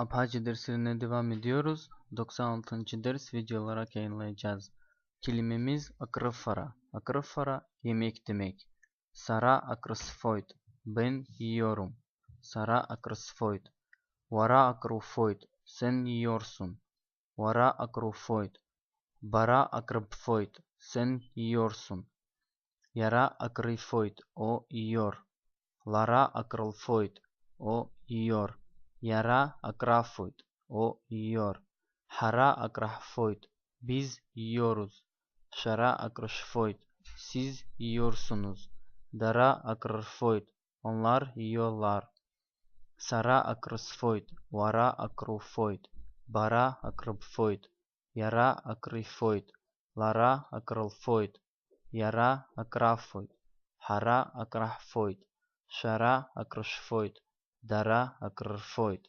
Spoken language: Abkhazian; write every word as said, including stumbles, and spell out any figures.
Абҳаҷыдырс ирнедывам идиорус, доксан лҭынчыдырс видеолара кеинлеиҷаз. Килимемиз акрыфара, акрыфара, емек демек. Сара акрысфоит, бен иорум. Сара акрысфоит. Уара акруфоит, сен иорсун. Уара акруфоит. Бара акрыбфоит, сен иорсун. Иара акрифоит, о иор. Лара акрылфоит, о иор. Иара акрафоит, о иор. Ҳара акраҳфоит, биз иоруз. Шәара акрышәфоит, сиз иорсунуз. Дара акрырфоит, онлар иолар. Сара акрысфоит, уара акруфоит. Бара акрыбфоит, иара акрифоит. Лара акрылфоит, иара акрафоит. Ҳара акраҳфоит. Шәара акрышәфоит. Дара акрырфоит.